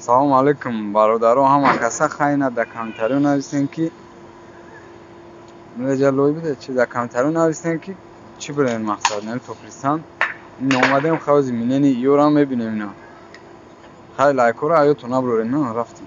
Салом алейкум бародаро, ҳама каса хайна дар комментарио нависен ки мреҷа лой биде чи дар комментарио нависен ки чӣ бирем мақсад нами Топлистан. Ин омадем хавзи минени ёра мебинем ина. Хай лайкора аёту наброрем, на рафтем.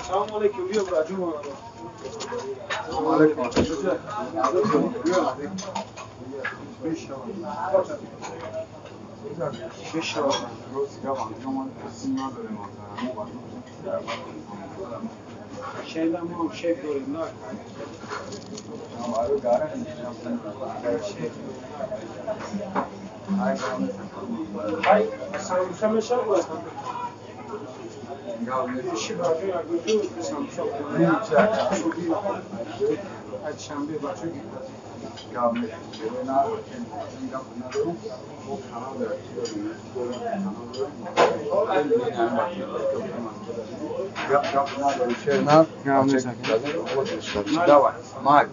Салом алейкум, биё браҷум. Салом алейкум. Давай, май.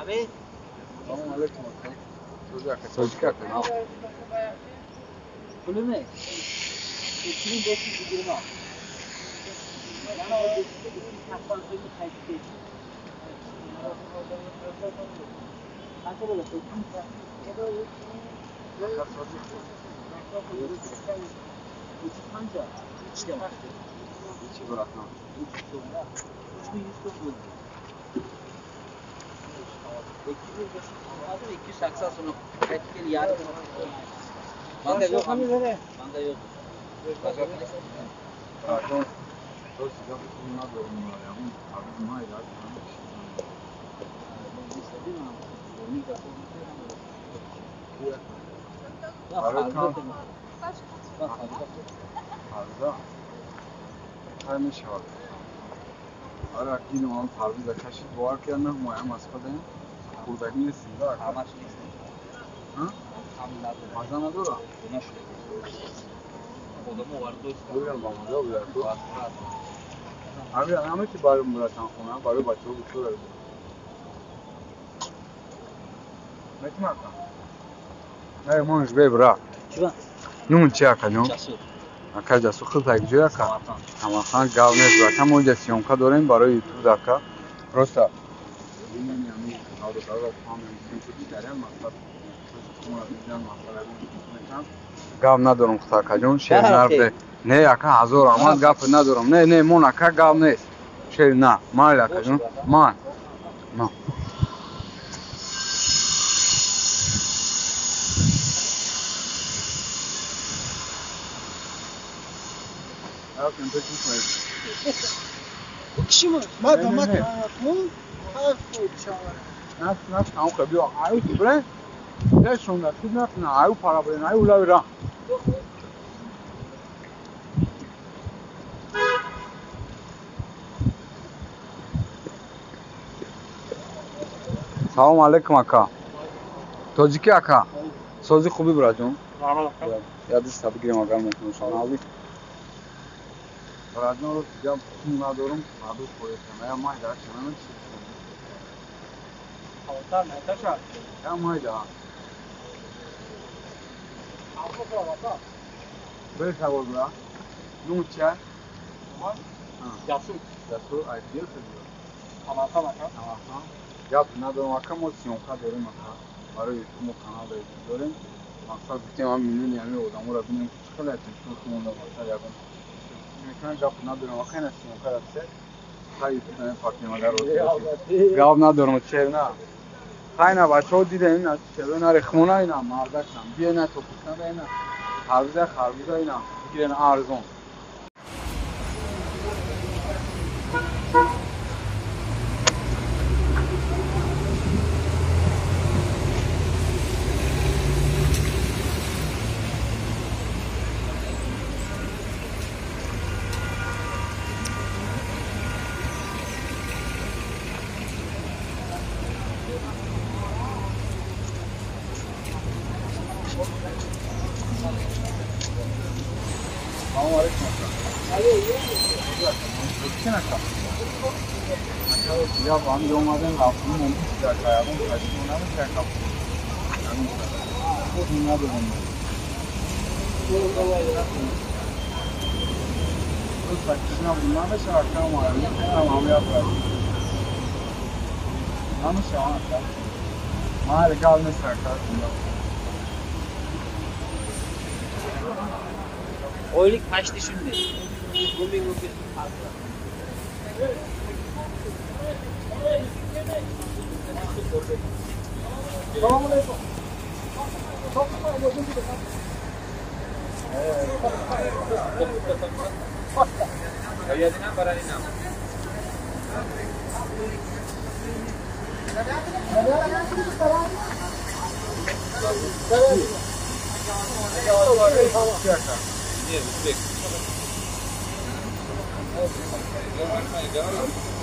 Abi. Салом алейкум. Тоҷика канал. Pulu ne? 2520. Чӣ братан? 280 sonra etkili yardım. Bende yok. Bende yok. Ара кино он парвиза кашид бовар кардам моям аз худам хурдагӣ нестем да ҳамаш нест. Ҳа? Маза надора? Одамо овард. Оям ба маза буд ту. Ами ҳама чи барои братан хона барои бачаҳо бисёр аст. Метмака. Не, монш бе бра. Чӣ? Нун чи ака ҷон? Ака Ҷасур худ як ҷой ака. Самарқанд гав нест братан, мо инҷа съёмка дорем барои ютуб ака. Просто гав надорам худ акаҷон, шер нарде. Не ака ҳазор амад гап надорам. Не, не, мон ака гав нест. Шер на, майли акаҷон, ман. На. Салом алейкум ака. Тоҷикӣ ака. Сози хуби браҷон. Я даста бигирем агар мумкин шавад. Браҷон ро дигар пул надорам, мардум хоҳанд. Я майда чанам чи. Я майда. Бе савол бра. Ну ча? Ҷасур. Ҷасур ай дил хӯрд. Самарқанд ака. Самарқанд. Гап надорам ака, мо съёмка дорем ака. Барои ютуб мо канал дорем. Мақсад гуфтем ҳам миллиони ҳамин одаморо бинем ки чӣ хел ҳастем, чун хумонда мақсад ягон мекунам гап надорам ака, ина съёмка рафте. Хай ютуб намепартем агар розӣ бошед. Гап надорам чер на. Хай на бачаҳо дидем ина черо на рехмона ина мардакам. Биё ина Топлистан ина харбуза харбуза ина бигирен арзон. Салом алейкум. Я вам омадем рафтем ягон Oylik kaçtı şimdi? 10.000 rupiya fazla. Салом алейкум.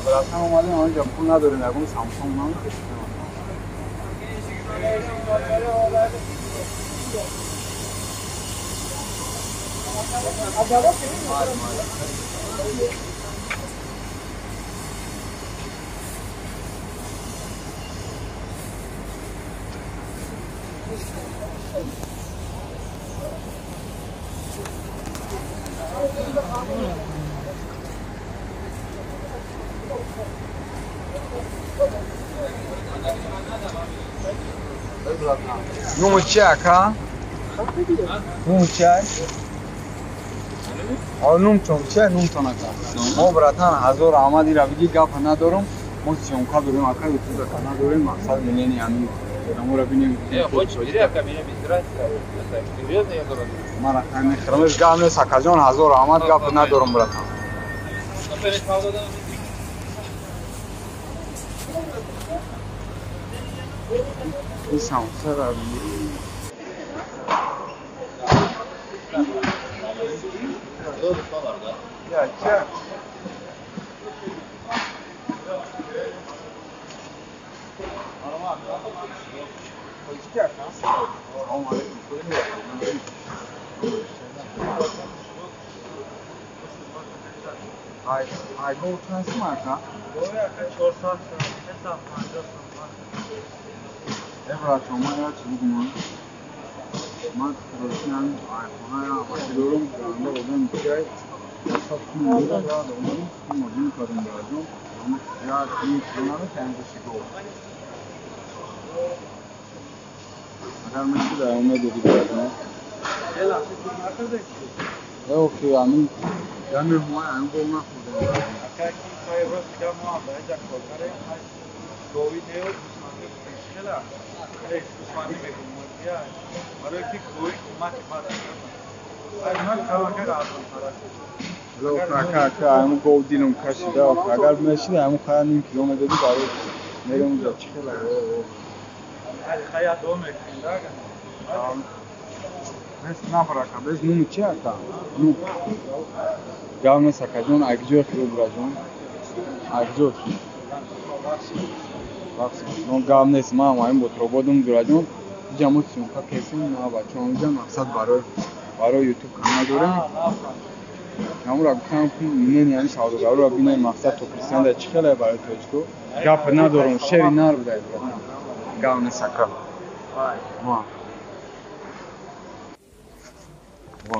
Братан, омадем онҷа пул надорем, ягон Самсунг намекушем. Нуму чи ака? Нуму чи ай? Нумтон чи ай? Нумтон ака. Мо братан ҳазор аҳмад ира биги гап надорум. Мо съёмка дорем ака, ютуб канал дорем, мақсад миллиони ами одаморо бинем. Мара мехӯрамеш гап нест акаҷон, ҳазор аҳмад гап надорум братан. Ин самсара Я ча? Салом алейкум. Ай, ай, гол чанд ака? 400 350 сом. Э, братан, ман як чиз бигӯм. Ман ростиан айхона амаки дорум, анда одам чай, модин кардем браҷон. Я ним кило намекунем гӯшти гов. Агар мешуд ай медодӣ браҷон. Э, охи, амин я меҳмон ам гов нахӯрдем. Ака ки кай рост дигар мо ҳам дар инҷа кор кардем, гови нео гӯсфанди хела гӯсфанди мекунем. Барои ки гови қимати бад. Ай ман калака арзонтар аст. Ака, ака, ҳамун гов дилум кашида, агар мешида ҳамун хая ним кило медодӣ барои мерем унҷа чӣ хела. Хая до мекунем, да? Бес набар ака, бес нуми чи ака? Ну. Гав нест акаҷон, акҷои хиро браҷон. Акҷо. Но гав нест, ман ҳамин бутербродум дураҷон. Иҷа мо съёмка кесем, ма бачаҳо инҷа мақсад барои ютуб канал дорем. Ҳамура гуфтам ки мнение ҳамин савдогароро бинем, мақсад то Кристианда чӣ хеле барои тоҷико. Гап надорум, шери нар будай братан. Гав нест ака. Ва. Ва.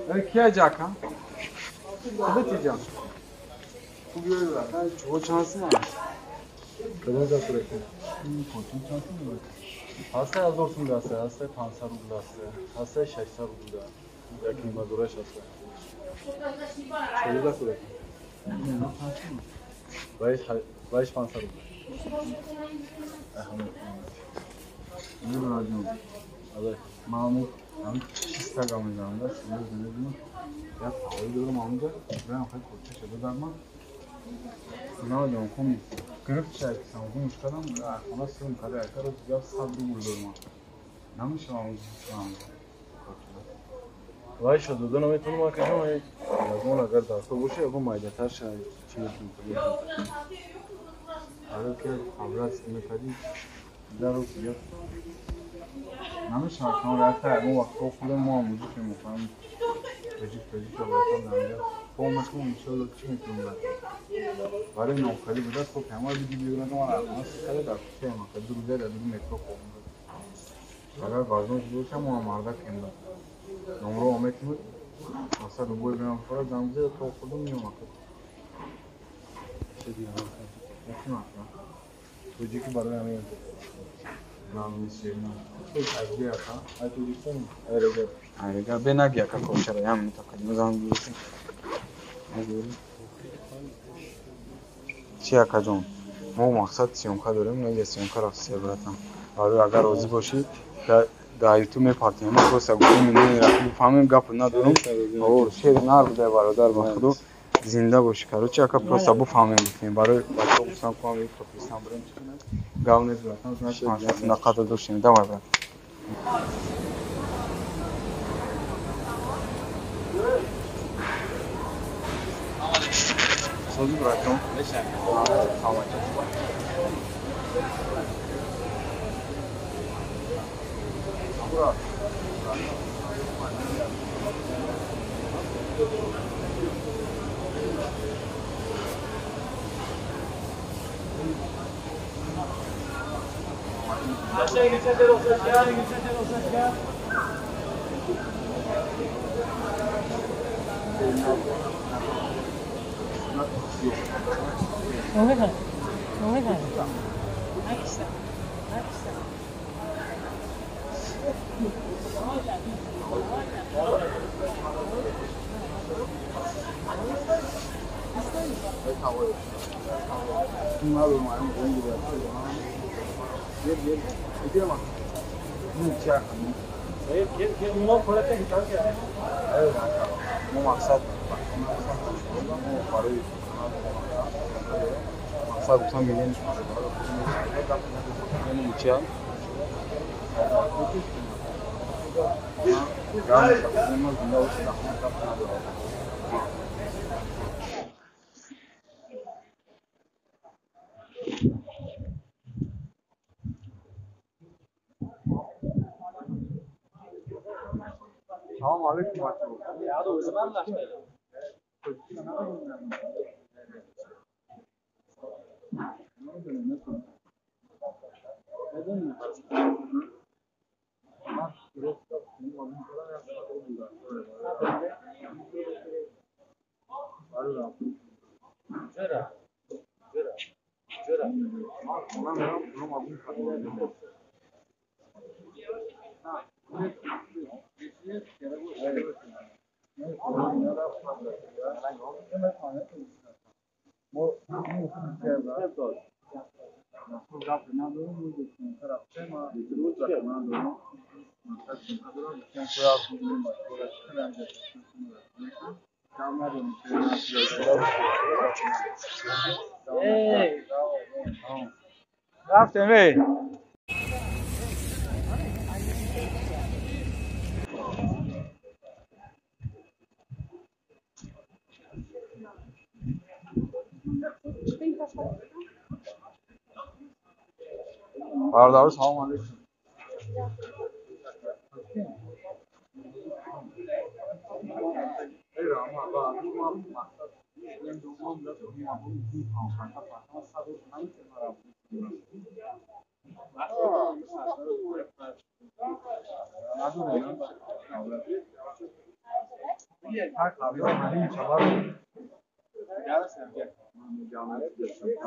Э, кия ҷака? Куда ти ҷа? Хуб братан, чого чанд сум аст? Кадом закураки? Потун чанд сум аст? Ҳастаи 1000 сум даста, ҳастаи 500 рубл даста, ҳастаи 600 рубл да. Яки нимазораш ҳаста. Чого закураки? Вайш 500 рубл. Не браҷон. Алай. Ман ҳам чиста гап мезанам да, серьёзно мебинам. Як саволе дорам ҳамунҷа, бирам хеле курта шуда дар ман. Намедонам кум гирифт шай самгун кардам, хона сирм карда, яка рӯз гап 100 рубл дорам. Намешавам ҳамунҷа. Вайша дода наметавонам акаҷон, ягон агар даркор боша, ягон майдатар шай чи метавонам. Агар ки обрат мекардӣ. Даро зиёд намешавад, шумо рафта ягон вақт худам мо музыка мехоҳем, тоҷик тоҷик братан, дар помашмо иншоалло. Чӣ мекунем, братан? Барои нохалӣ буда то ҳама види мегӯянд, ман аз када дар кӯчаем, ака, 2 рӯза дар дури метро хобам. Агар возможно боша, мо ҳам мардакем, да номро омекунед, мақсад любой беман фора занг бизада, то худам меом, ака. Ака, тоҷики барои ҳамин бенаги, ака, кочара ям минута кадимо занг бизанем. Чи, акаҷон, мо мақсад съёмка дорем, наҷа съёмка рафтия, братан. Барои агар розӣ бошӣ, дар ютуб мепартем. Ма просто гуфтем, бифаҳмем, гапо надорам. Шери нар буда, бародар, ба худо, зинда бошӣ. Короче, ака, просто буфаҳмем, гуфтем, барои бачаҳо гуфтам, куам Тоҷикистон бурем. Чӣ кунем, гап нест, братан, значит, 500 сум қадр доштем. Давай, брат. Сози, братон. Салом. Брат. Мо мақсад барои мақсад гуфтам, миллион чия. Салом алейкум, бачаҳо. Рафтем, эй. Бародаро, салом алейкум.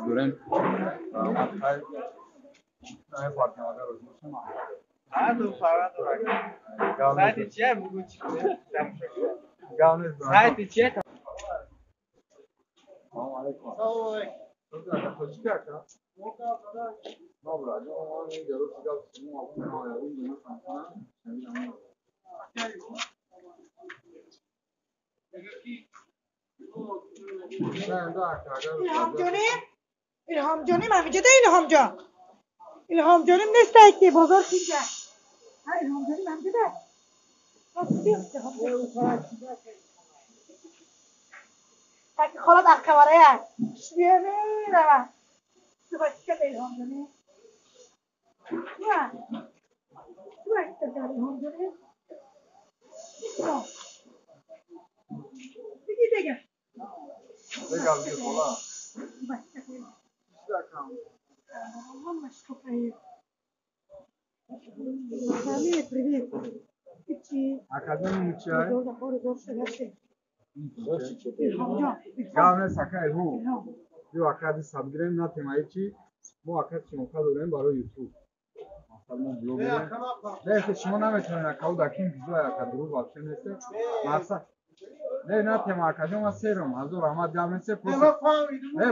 Дорем. Сайти чия бугу чи? Сайти чия? Салом алейкум. Салом алейкум. Тоҷики, ака? Добра, мо гап илҳом ҷоним, илҳом ҷоним, ҳаминҷода, илҳом ҷон, илҳом ҷоним нестай ки бозор кинҷа. Ҳа, илҳом ҷоним ҳаминҷода. таки холат аққаварая мерава. Привет. Академия чай. Главное сакай ху. Ю акади сабгирем на темаи чи мо акад съёмка дорем барои YouTube. Масалан мо блогерем. Не, шумо наметавонед акау дакин бизоя ака дурӯғ вообще нест. Мақсад не на тема акаҷон ман серам. Ҳазор раҳмат гап нест. Не,